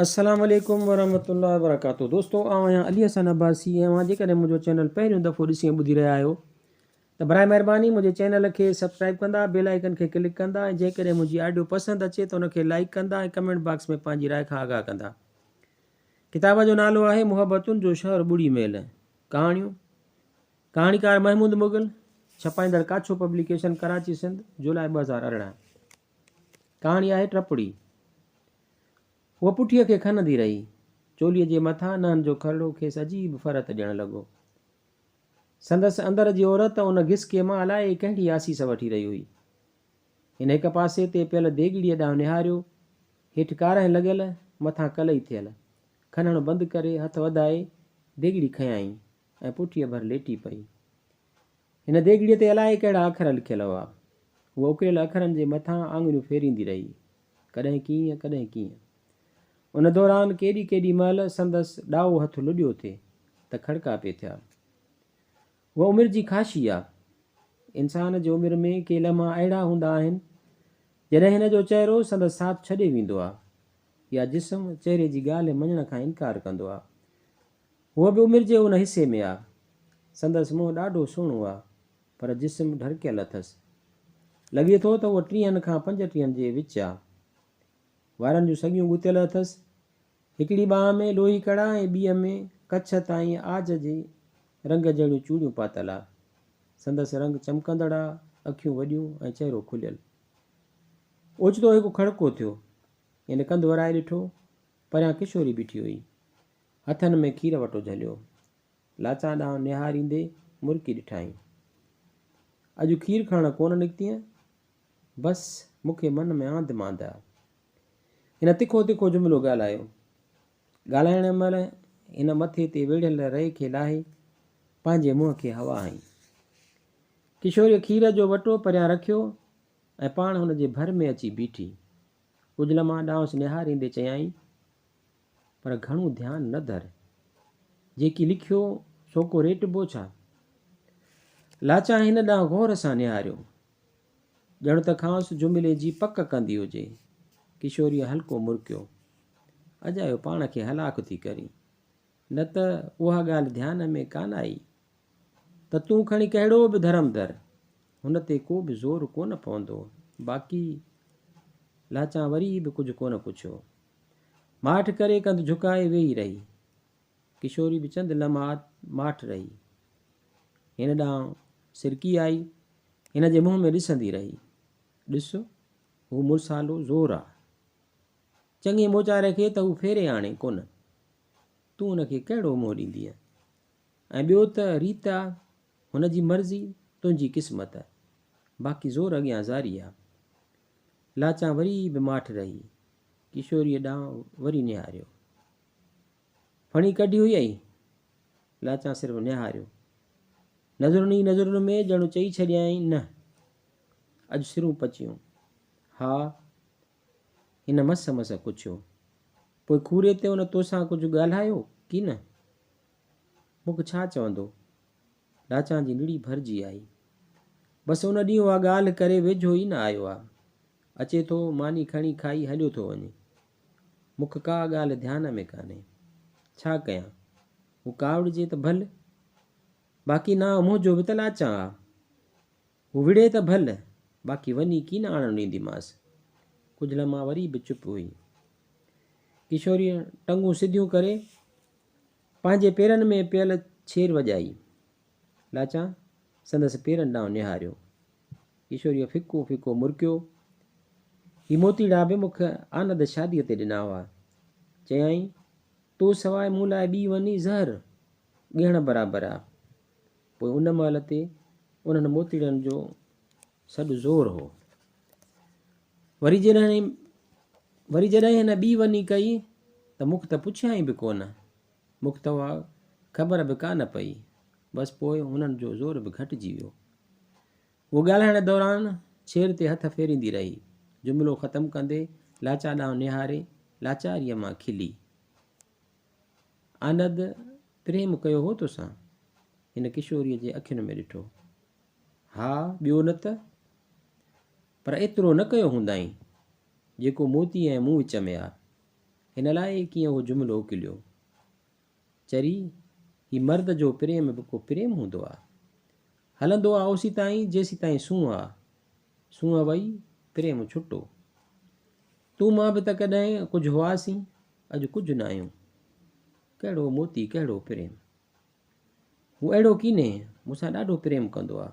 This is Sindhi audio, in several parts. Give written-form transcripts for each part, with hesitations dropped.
السلام عليڪم ورحمة الله وبرڪاته دوستو آئون آهيان علي حسن عباسي ۽ اوهان جيڪڏهن منهنجو چينل پهريون دفعو ڏسي ۽ ٻڌي رهيا آهيو ته برائي مهرباني منهنجي چينل کي سبسڪرائب ڪندا بيل آئيڪن کي ڪلڪ ڪندا ۽ جيڪڏهن منهنجي آڊيو پسند اچي ته ان کي لائيڪ ڪندا ۽ ڪمينٽ باڪس ۾ پنهنجي راء کان آگاهه ڪندا ڪتاب جو نالو آهي محبتن جو شهر ٻڙي ميل ڪهاڻيون ڪهاڻيڪار محمود مغل ڇپائيندڙ ڪاڇو پبليڪيشن ڪراچي سنڌ جولاء 2018 ڪهاڻي آهي ٽپڙي هوء پٺيء کي کنهندي رهي. چوليء جي مٿان ننهن جو کرڙو کيس عجيب فرحت ڏيڻ لڳو. سندس اندر جي عورت ان گسڪي مان الائي ڪهڙي آسيس وٺي رهي هئي. هن هڪ پاسي تي پيل ديڳڙيء ڏانهن نهاريو. هيٺ ڪارنهن لڳل، مٿان ڪلئي ٿيل. کنهڻ بند ڪري، هٿ وڌائي ديڳڙي کنيائين ۽ پٺيء ڀر ليٽي پئي. هن ديڳڙيء تي الائي ڪهڙا اکر لکيل هئا. هوء اڪريل اکرن جي مٿان آڱريون ڦيريندي رهي. ڪڏهن ڪيئن، ڪڏهن ڪيئن. ان دوران ڪيڏي ڪيڏي مهل سندس ڏائو هٿ لڏيو ٿي ته کڙڪا پئي ٿيا. هوء عمر جي خاشي آ. انسان جي عمر ۾ ڪي لمحا اهڙا هوندا آهن، جڏهن هن جو چهرو سندس ساٿ ڇڏي ويندو آ يا جسم چهري جي ڳالهه مڃڻ کان انڪار ڪندو آ. هوء به عمر جي ان حصي ۾ آ. سندس منهن ڏاڍو سهڻو آ، پر جسم ڍرڪيل اٿس. لڳي ٿو ته هوء ٽيهن کان پنجٽيهن جي وچ آ. وارن جون سڳيون ڳتيل اٿس. هڪڙي ٻانهن ۾ لوهي ڪڙا ۽ ٻيء ۾ ڪڇ تائين عاج جي رنگ جهڙيون چوڙيون پاتل آ. سندس رنگ چمڪندڙ آ، اکيون وڏيون ۽ چهرو کليل. اوچتو هڪ کڙڪو ٿيو. هن ڪنڌ ورائي ڏٺو، پريان ڪشوري بيٺي هئي. هٿن ۾ کير وٽو جهليو. لاچان ڏانهن نهاريندي مرڪي ڏٺائين. اڄ کير کڻڻ ڪونه نڪتينء؟ بس، مون کي من ۾ آنڌ مانڌ آ. هن تکو تکو جملو ڳالهايو. ڳالهائڻ مهل هن مٿي تي ويڙهيل رئي کي لاهي پنهنجي منهن کي هوا هنئي. ڪشوريء کير جو وٽو پريان رکيو ۽ پاڻ هن جي ڀر ۾ اچي بيٺي. ڪجهه لمحا ڏانهس نهاريندي چيائين. پر گهڻو ڌيان نه ڌر. جيڪي لکيو سو ڪو ريٽبو ڇا؟ لاچان هن ڏانهن غور سان نهاريو. ڄڻ ته کانئس جملي جي پڪ ڪندي هجي. ڪشوريء هلڪو مرڪيو. اجايو پاڻ کي هلاک ٿي ڪرين. نه ته اها ڳالهه ڌيان ۾ ڪانه آئي ته تون کڻي ڪهڙو به ڌرم ڌر، هن تي ڪو به زور ڪونه پوندو. باقي لاچان وري به ڪجهه ڪونه پڇيو. ماٺ ڪري ڪنڌ جهڪائي ويهي رهي. ڪشوري به چند لمحات ماٺ رهي. هن ڏانهن سرڪي آئي. هن جي منهن ۾ ڏسندي رهي. ڏس، هو مڙسالو زور آ. چڱي موچاري کي ته هو ڦيري آڻي ڪونه. تون هن کي ڪهڙو منهن ڏيندينء؟ ۽ ٻيو ته ريت آ، هن جي مرضي، تنهنجي قسمت. باقي زور اڳيان زاري آ. لاچان وري به ماٺ رهي. ڪشوريء ڏانهن وري نهاريو. ڦڻي ڪڍي هئي؟ لاچان صرف نهاريو. نظرن ئي نظرن ۾ ڄڻ چئي ڇڏيائين، نه. اڄ سرون پچيون. ها. هن مس مس پڇيو. پوء کوري تي ان توسان ڪجهه ڳالهايو ڪي نه؟ مون کي ڇا چوندو؟ لاچان جي نڙي ڀرجي آئي. بس ان ڏينهن اها ڳالهه ڪري ويجهو ئي نه آيو آ. اچي ٿو، ماني کڻي کائي هليو ٿو وڃي. مون کي ڪا ڳالهه ڌيان ۾ ڪانهي. ڇا ڪيان؟ هو ڪاوڙجي ته ڀل. باقي نانء منهنجو به ته لاچان آ. هو وڙهي ته ڀل، باقي وني ڪين آڻڻ ڏينديمانس. ڪجهه لمحا وري به چپ هئي. ڪشوريء ٽنگون سڌيون ڪري پنهنجي پيرن ۾ پيل ڇير وڄائي. لاچان سندس پيرن ڏانهن نهاريو. ڪشوريء ڦڪو ڦڪو مرڪيو. هي موتيڙا به مون کي آنند شاديء تي ڏنا هئا. چيائين، تو سواء مون لاء ٻي وني زهر ڳيهڻ برابر آ. پوء ان مهل تي انهن موتيڙن جو سڏ زور هو. وري جڏهن وري جڏهن هن ٻي وني ڪئي ته مون کي ته پڇيائين به ڪونه. مون کي ته اها خبر به ڪانه پئي. بس پوء هنن جو زور به گهٽجي ويو. هوء ڳالهائڻ دوران ڇير تي هٿ ڦيريندي رهي. جملو ختم ڪندي لاچا ڏانهن نهاري لاچاريء مان کلي. آنند پريم ڪيو هو توسان؟ هن ڪشوريء جي اکين ۾ ڏٺو. ها، ٻيو نه ته. پر ايترو نه ڪيو هوندائين، جيڪو موتي ۽ مون وچ ۾ آ. هن الائي ڪيئن اهو جملو اڪليو. چري، هي مرد جو پريم به ڪو پريم هوندو آ. هلندو آ اوسيتائين جيسيتائين سونهن آ. سونهن وئي، پريم ڇٽو. تون مان به ته ڪڏهن ڪجهه هئاسين، اڄ ڪجهه ناهيون. ڪهڙو موتي ڪهڙو پريم. هو اهڙو ڪينهي، مون سان ڏاڍو پريم ڪندو آ.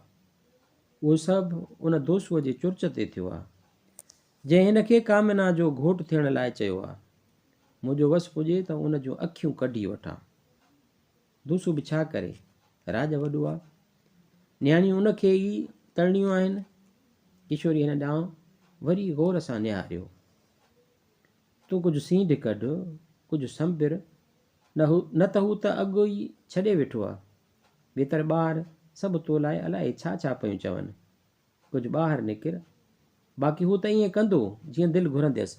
اهو سڀ ان دوسوء جي چرچ تي ٿيو آ، جنهن هن کي ڪامنا جو گهوٽ ٿيڻ لاء چيو آ. منهنجو وس پڄي ته ان جون اکيون ڪڍي وٺان. دوسو به ڇا ڪري، راڄ وڏو آ. نياڻيون ان کي ئي تڙڻيون آهن. ڪشوري هن ڏانهن وري غور سان نهاريو. تون ڪجهه سينڍ ڪڍ، ڪجهه سنبر، نه ته هو ته اڳ ئي ڇڏي ويٺو آ. ويتر ٻار سڀ تو لاء الائي ڇا ڇا پيون چون. ڪجهه ٻاهر نڪر، باقي هو ته ائين ڪندو جيئن دل گهرنديس.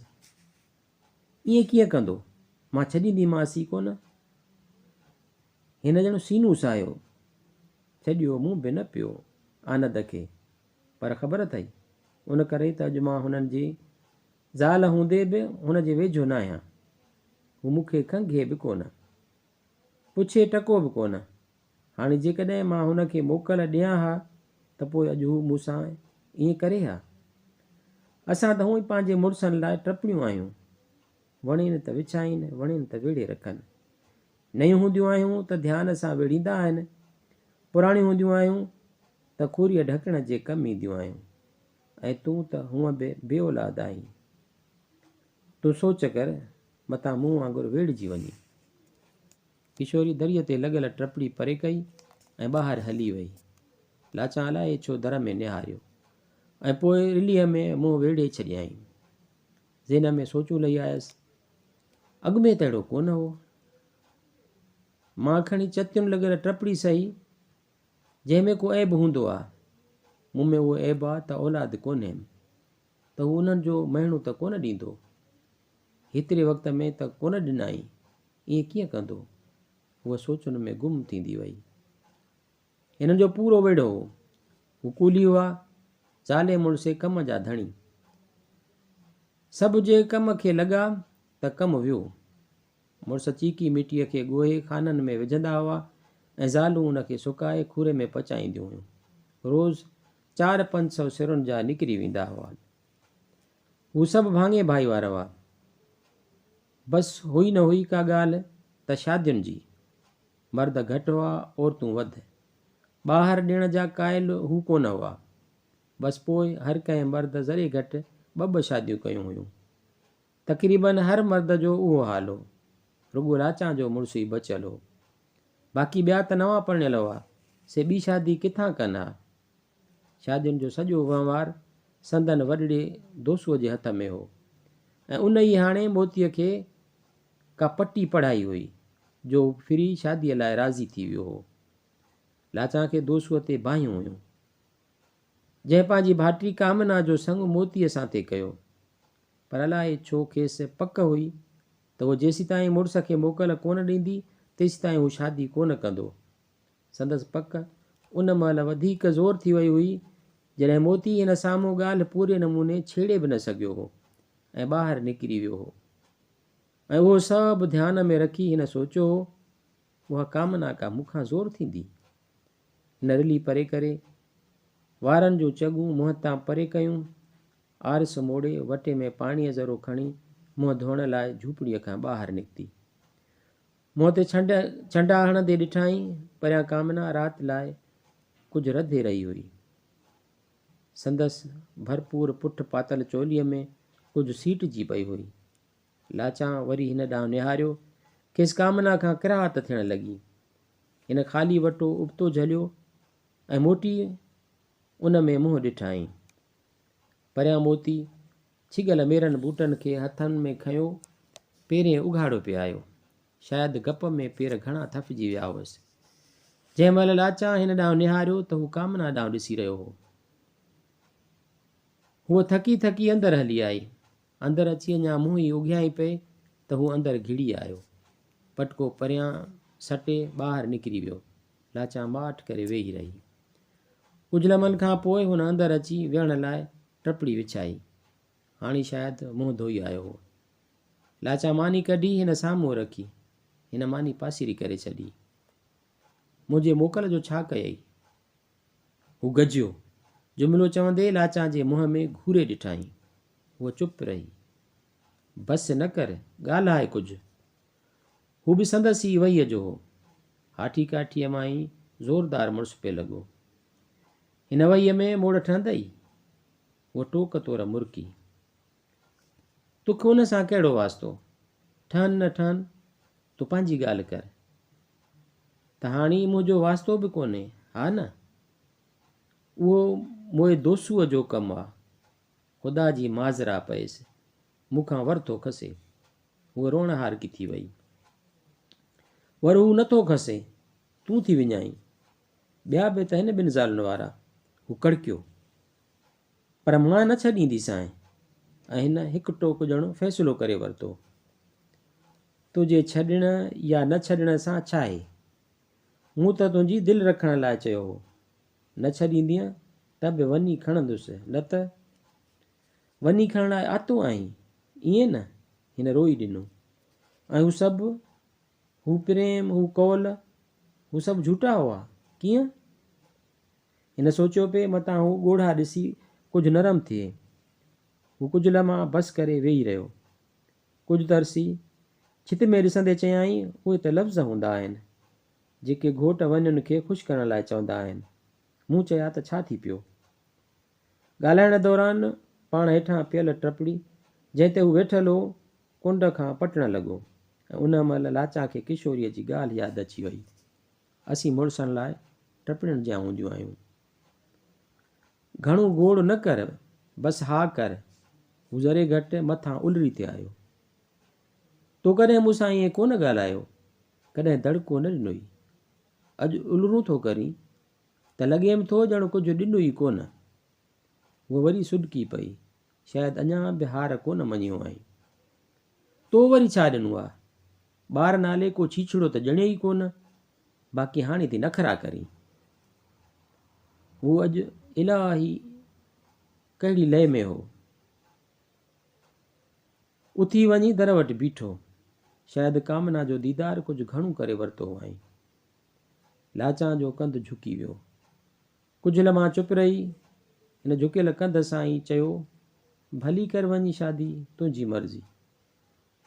ائين ڪيئن ڪندو؟ مان ڇڏينديمانس ئي ڪونه. هن ڄڻ سينو ساهيو. ڇڏيو مون به نه پيو آنند کي، پر خبر اٿئي، ان ڪري ئي ته اڄ مان هنن جي زال هوندي به هن جي ويجهو ناهيان. هو مون کي کنگهي به ڪونه. پڇي ٽڪو به ڪونه. هاڻي جيڪڏهن مان هن کي موڪل ڏيان ها ته پوء اڄ هو مون سان ائين ڪري ها؟ اسان ته هونء ئي پنهنجي مڙسن لاء ٽپڙيون آهيون. وڻين ته وڇائين، وڻين ته ويڙهي رکن. نيون هونديون آهيون ته ڌيان سان ويڙهيندا آهن. پراڻيون هونديون آهيون ته کوريء ڍڪڻ جي ڪم اينديون آهيون. ۽ تون ته هونء به بي اولاد آهين. تون سوچ ڪر، متان مون وانگر ويڙهجي وڃين. ڪشوري دريء تي لڳل ٽپڙي پري ڪئي ۽ ٻاهر هلي وئي. لاچان الائي ڇو در ۾ نهاريو ۽ پوء رليء ۾ منهن ويڙهي ڇڏيائين. ذهن ۾ سوچون لهي آيس. اڳ ۾ ته اهڙو ڪونه هو. مان کڻي چتين لڳل ٽپڙي سهي، جنهن ۾ ڪو عيب هوندو آ. مون ۾ اهو عيب آ ته اولاد ڪونهيم، ته هو انهن جو مهڻو ته ڪونه ڏيندو. هيتري وقت ۾ ته ڪونه ڏنائين، ائين ڪيئن ڪندو؟ هوء سوچن ۾ گم ٿيندي وئي. هنن جو پورو ويڙهو هو. هو ڪولهي هئا، زالي مڙسي ڪم جا ڌڻي. سڀ جي ڪم کي لڳا ته ڪم ويو. مڙس چيڪي مٽيء کي ڳوهي خانن ۾ وجهندا هئا ۽ زالون ان کي سڪائي کوري ۾ پچائينديون هيون. روز 400-5 سئو سرن جا نڪري ويندا هئا. هو سڀ ڀاڱي ڀائيوار هئا. بس هئي نه هئي ڪا ڳالهه ته شادين جي. مرد گهٽ هئا، عورتون وڌ. ٻاهر ڏيڻ جا قائل هو ڪونه هئا. بس پوء هر ڪنهن مرد ذري گهٽ ٻه ٻه شاديون ڪيون هيون. تقريباً هر مرد جو اهو حال هو. رڳو لاچان جو مڙس ئي بچيل هو. باقي ٻيا ته نوان پرڻيل هئا، سي ٻي شادي ڪٿان ڪن ها؟ شادين جو سڄو وهنوار سندن وڏڙي دوسوء جي هٿ ۾ هو ۽ ان ئي هاڻي موتيء کي ڪا پٽي پڙهائي هئي، جو هو ڦري شاديء لاء راضي ٿي ويو هو. لاچان کي دوسوء تي باهيون هيون، جنهن پنهنجي ڀائٽي ڪامنا جو سڱ موتيء سان ٿي ڪيو. پر الائي ڇو کيس پڪ هئي ته هوء جيسيتائين مڙس کي موڪل ڪونه ڏيندي، تيسيتائين هو شادي ڪونه ڪندو. سندس پڪ ان مهل وڌيڪ زور ٿي وئي هئي، جڏهن موتي هن سامهون ڳالهه پوري نموني ڇيڙي به نه سگهيو هو ۽ ٻاهر نڪري ويو هو ۽ اهو سڀ ڌيان ۾ رکي هن سوچيو هو، اها ڪامنا ڪا مون کان زور ٿيندي؟ هن رلي پري ڪري، وارن جون چڳون منهن تان پري ڪيون، آرس موڙي، وٽي ۾ پاڻيء ذرو کڻي منهن ڌوئڻ لاء جهوپڙيء کان ٻاهر نڪتي. منهن تي ڇنڊ ڇنڊا هڻندي ڏٺائين، پريان ڪامنا رات لاء ڪجهه رڌي رهي هئي. سندس ڀرپور پٺ پاتل چوليء ۾ ڪجهه سيٽجي پئي هئي. لاچان وري هن ڏانهن نهاريو، کيس ڪامنا کان ڪراهت ٿيڻ لڳي. هن خالي وٽو ابتو جهليو ۽ موٽي ان ۾ منهن ڏٺائين. پريان موتي ڇڳل ميرن بوٽن کي هٿن ۾ کنيو پيرين اگهاڙو پئي آيو. شايد گپ ۾ پير گهڻا ٿڦجي ويا هئس. جنهن مهل لاچان هن ڏانهن نهاريو ته هو ڪامنا ڏانهن ڏسي رهيو هو. هوء ٿڪي ٿڪي اندر هلي آئي. اندر اچي اڃا منهن ئي اگهيائين پئي ته هو اندر گهڙي آيو. پٽڪو پريان سٽي ٻاهر نڪري ويو. لاچان ماٺ ڪري ويهي رهي. ڪجهه لمحن کان پوء هن اندر اچي ويهڻ لاء ٽپڙي وڇائي. هاڻي شايد منهن ڌوئي آيو هو. لاچا ماني ڪڍي هن سامهون رکي. هن ماني پاسيري ڪري ڇڏي. منهنجي موڪل جو ڇا ڪيئي؟ هو گجيو. جملو چوندي لاچان جي منهن ۾ گهوري ڏٺائين. هوء چپ رهي. بس نه ڪر، ڳالهاء ڪجهه. هو به سندس ئي وهيء جو هو. هاٺي ڪاٺيء مان ئي زوردار مڙس پئي لڳو. هن وهيء ۾ موڙ ٺهندئي؟ هوء ٽوڪ طور مرڪي. توکي ان سان ڪهڙو واسطو؟ ٺهن نه ٺهن، تون پنهنجي ڳالهه ڪر. ته هاڻي منهنجو واسطو به ڪونهي، ها نه؟ اهو موئي دوسوء جو ڪم آ. خدا جي معذرا پيس، مون کان ور ٿو کسي. هوء روئڻهارڪي ٿي وئي. ور هو نه ٿو کسي، تون ٿي وڃائين. ٻيا به ته هن ٻن زالن وارا. هو ڪڙڪيو. پر مان نه ڇڏينديسانء. ۽ هن هڪ ٽوڪ ڄڻ فيصلو ڪري ورتو. تنهنجي ڇڏڻ يا نه ڇڏڻ سان ڇاهي؟ مون ته تنهنجي دل رکڻ لاء چيو هو. نه ڇڏيندينء ته به وني کڻندس، نه ته. وني کڻڻ لاء آتو آهين، ائين نه؟ هن روئي ڏنو. ۽ هو سڀ، هو پريم، هو قول، هو سڀ جهوٽا هئا، ڪيئن؟ هن سوچيو پئي متان هو ڳوڙها ڏسي ڪجهه نرم ٿئي. هو ڪجهه لمحا بس ڪري ويهي رهيو. ڪجهه ترسي، ڇت ۾ ڏسندي چيائين، اهي ته لفظ هوندا آهن، جيڪي گهوٽ ونين کي خوش ڪرڻ لاء چوندا آهن. مون چيا ته ڇا ٿي پيو؟ ڳالهائڻ دوران پاڻ هيٺان پيل ٽپڙي، جنهن تي هو ويٺل هو، ڪنڊ کان پٽڻ لڳو ۽ ان مهل لاچان کي ڪشوريء جي ڳالهه ياد اچي وئي. اسين مڙسن لاء ٽپڙين جيان هونديون آهيون. گهڻو گوڙ نه ڪر، بس ها ڪر. هو ذري گهٽ مٿان الري تي آيو. تو ڪڏهن مون سان ائين ڪونه ڳالهايو، ڪڏهن دڙڪو نه ڏنوئي. اڄ الرون ٿو ڪرين ته لڳيم ٿو ڄڻ ڪجهه ڏنوئي ڪونه. هوء وري سڏڪي پئي. شايد اڃا به هار ڪونه مڃي هئائين. تو وري ڇا ڏنو آ؟ ٻار نالي ڪو ڇيڇڙو ته ڄڻيو ئي ڪونه، باقي هاڻي ٿي نخرا ڪرين. هو اڄ الاهي ڪهڙي لئه ۾ هو. اٿي وڃي در وٽ بيٺو. شايد ڪامنا جو ديدار ڪجهه گهڻو ڪري ورتو هئائين. لاچان جو ڪنڌ جهڪي ويو. ڪجهه لمحا چپ رهي، هن جهڪيل ڪنڌ سان ئي چيو، ڀلي ڪر وڃي شادي، تنهنجي مرضي.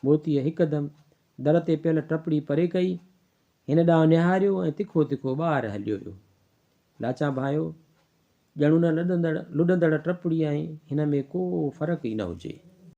موتيء هڪدم در تي پيل ٽپڙي پري ڪئي، هن ڏانهن نهاريو ۽ تکو تکو ٻاهر هليو ويو. لاچان ڀانئيو، ڄڻ ان لڏندڙ لڏندڙ ٽپڙي ۽ هن ۾ ڪو فرق ئي نه هجي.